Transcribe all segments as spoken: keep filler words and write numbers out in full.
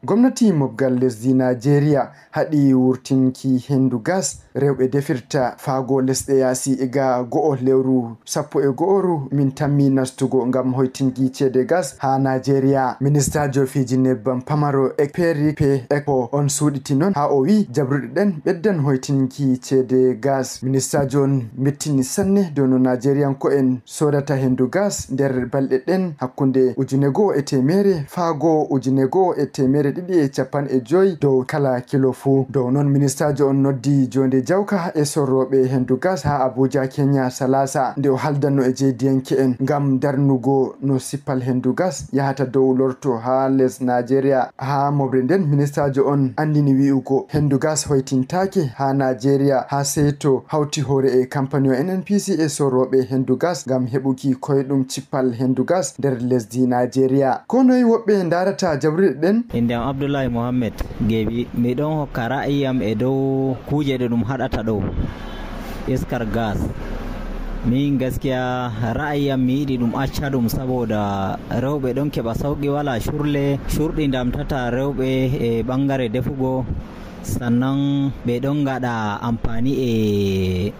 Gomnati mobgal lesdi Najeriya haɗi wurtinki hendu gas rewɓe defirta faago lesɗe yaasi. Iga go'o lewru sappo e go'oru min tammi nastugo ngam hoytinki ceede gas haa Najeriya. Ministaajo fiiji nebbam pamaro Ekperi Pe Ekpo on suuɗiti non haa o wi jabruɗe ɗen ɓeddan hoytinki ceede gas. Ministaajo on mettini sanne dow no Najeriyanko'en soodata hendu gas nder balɗe ɗen hakkunde ujune go'o e teemere faago ujune go'o e teemere ɗiɗi e capan e joyi dow kala kilo fuu. Dow non ministaajo on noddi jonde jawka e sorrooɓe hendu gas haa Abuja, Kenya, Salasa, nde o haldanno e jeydiyanke'en ngam darnugo no sippal hendu gas yahata dow lorto haa les Najeriya. Haa moɓre nden, ministaajo on andini wi'ugo hendu gas hoytintaake haa Najeriya haa sey to hawti hoore e kampani o N N P C e sorrooɓe hendu gas ngam heɓuki koyɗum cippal hendu gas nder lesdi Najeriya. Ko noy woɓɓe ndarata jabruɗe ɗen? Innde am Abdullahi Mohammed Gebi. Mi ɗon hokka ra'ayi am e dow kuuje ɗe ɗum haɗata ɗo. Iskar gas. Min gaskiya ra'ayi am mi yiɗi ɗum acca ɗum saboda rewɓe ɗon keɓa sawqi, wala curle, curɗi ndamtata rewɓe e ɓangare defugo. Sannan ɓe ɗon ngaɗa amfani e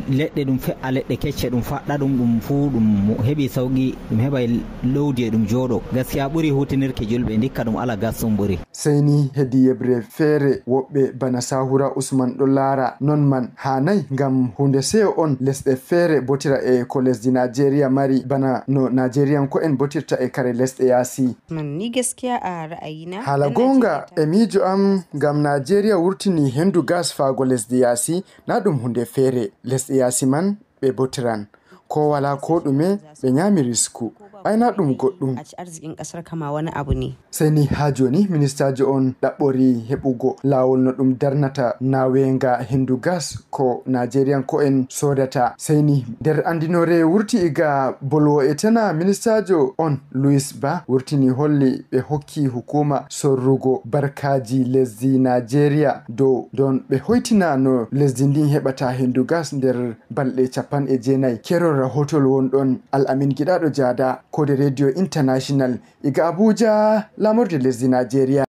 leɗɗe, ɗum fe'a leɗɗe kecce, ɗum faɗɗa ɗum, ɗum fuu ɗum heɓi sawqi, ɗum heɓa lowdi e ɗum jooɗo. Gaskiya ɓuri hutinirki julɓe, ndikka ɗum ala gas ɗum ɓuri. Sey ni hedi yeɓre feere woɓɓe bana Sahura Usman ɗo laara non man haanay ngam huunde seyo on lesɗe feere botira e ko lesdi Najeriya mari bana no Najeriyanko'en botirta e kare lesɗe yaasi. Man ni gaskiya a ra'ayina. Haala goonga e miijo am ngam Najeriya wurtini hendu gas faago lesdi yaasi na ɗum huunde feere. Lesɗe yaasi man ɓe botiran. Ko wala ko ɗume ɓe nyaami risku. Ay na ɗum goɗɗum. A ci arzikin ƙasar kama wani abu ne. Sey ni haa jooni ministaajo on ɗaɓɓori heɓugo laawol no ɗum darnata naawenga hendu gas ko Najeriyanko'en soodata. Sey ni nder andinoore wurti iga bolwo e tana ministaajo on Louis Ba wurtini holli ɓe hokki hukuma sorrugo barkaji lesdi Najeriya dow don ɓe hoytina no lesdi ndin heɓata hendu gas nder balɗe capan e jeenayi. Keerol rahootol wonɗon Al Amin Giɗaaɗo Jaada, koode Radio International, iga Abuja, laamorde lesdi Najeriya.